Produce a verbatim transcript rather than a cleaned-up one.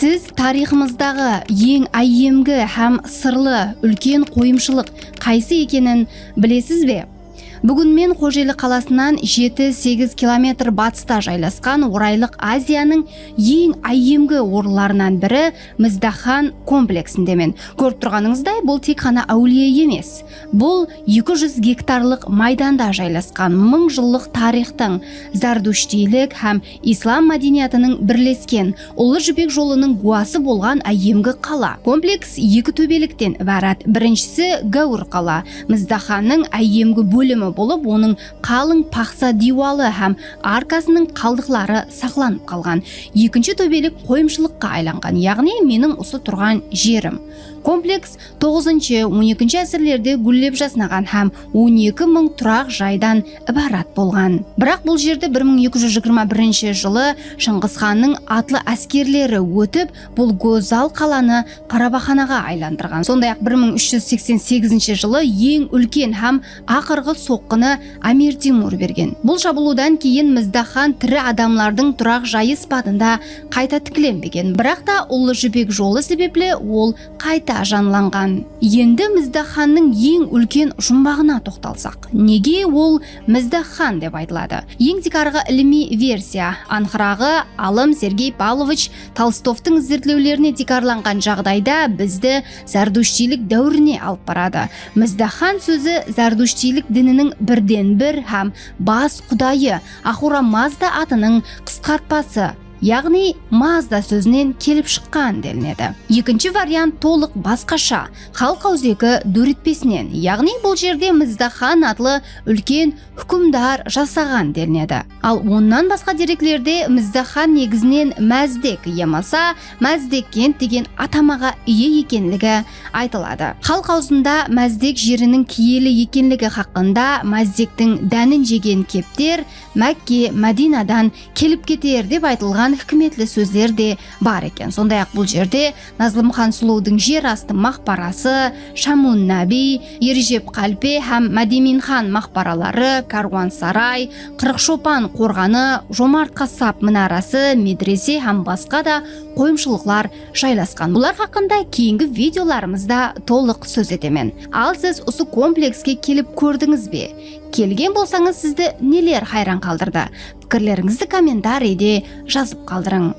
Siz tariyxımızdaǵı eń áyyemgi hám sırlı úlken qoyımshılıq qaysı ekenin bilesiz be? Búgin men Xojeli qalasınan jeti-segiz kilometr batısta jaylasqan Oraylıq Aziyanıń eń áyyemgi orınlarınan biri Mizdaxan kompleksindemen. Kórip turǵanıńızday, bul tek ǵana áwliye emes. Bul eki júz gektarlıq maydanda jaylasqan mıń jıllıq tariyxtıń, zardushtiylik hám islam mádeniyatınıń birlesken Ullı jibek jolınıń gúwası bolǵan áyyemgi qala. Kompleks eki tóbelikten ibarat. Birinshisi Gáwir qala, Mizdaxannıń áyyemgi bólimi bolıp, onıń qalıń paxsa diywalı hám arkasınıń qaldıqları saqlanıp qalǵan. Ekinshi tóbelik qoyımshılıqqa aylanǵan, yaǵnıy meniń usı turǵan jerim. Kompleks toǵızınshı, on ekinshi ásirlerde gúllep jasnaǵan hám on eki mıń turaq jaydan ibarat bolǵan. Biraq bul jerdi bir mıń eki júz jigirma birinshi jılı Shıńǵısxannıń atlı áskerleri ótip, bul gózzal qalanı qarabaxanaǵa aylandırǵan. Sonday-aq, bir mıń úsh júz seksen segizinshi jılı eń úlken hám aqırǵı soqqını Amir Temur bergen. Bul shabılıwdan keyin Mizdaxan tiri adamlardıń turaq jayı sıpatında qayta tiklenbegen. Biraq ta Ullı jibek jolı sebepli ol qayta janlanǵan. Endi Mizdaxannıń eń úlken jumbaǵına toqtalsaq, nege ol Mizdaxan dep aytıladı? Eń tiykarǵı ilimiy versiya, anıqraǵı, alım Sergey Pavlovich Tolstovtıń izertlewlerine tiykarlanǵan jaǵdayda bizdi zardushtiylik dáwirine alıp baradı. Mizdaxan sózi zardushtiylik dininiń birden-bir hám bas qudayı Axura Mazda atınıń qısqartpası, yaǵnıy Mazda sózinen kelip shıqqan delinedi. Ekinshi variant tolıq basqasha, xalıq awızeki dóretpesinen, yaǵnıy bul jerde Mizdaxan atlı úlken húkimdar jasaǵan delinedi. Al onnan basqa dereklerde Mizdaxan negizinen Mázdek yamasa Mázdekkent degen atamaǵa iye ekenligi aytıladı. Xalıq awzında Mázdek jeriniń kiyeli ekenligi haqqında Mázdektiń dánin jegen kepter, Mákke, Mádinadan kelip keter dep aytılǵan hikmetli sózler de bar eken. Sonday-aq, bul jerde Nazlımxan sulıwdıń jer astı maqbarası, Shamun Nabiy, Erjep Qalpe hám Mádeminxan maqbaraları, Kárwansaray, Qırıq shopan qorǵanı, Jomart qassap minarası, medrese hám basqa da qoyımshılıqlar jaylasqan. Bular haqqında keyingi videolarımızda tolıq sóz etemen. Al siz usı komplekske kelip kórdińiz be? Kelgen bolsańız, sizdi neler hayran qaldırdı? Pikirlerińizdi kommentariyde jazıp qaldırıń.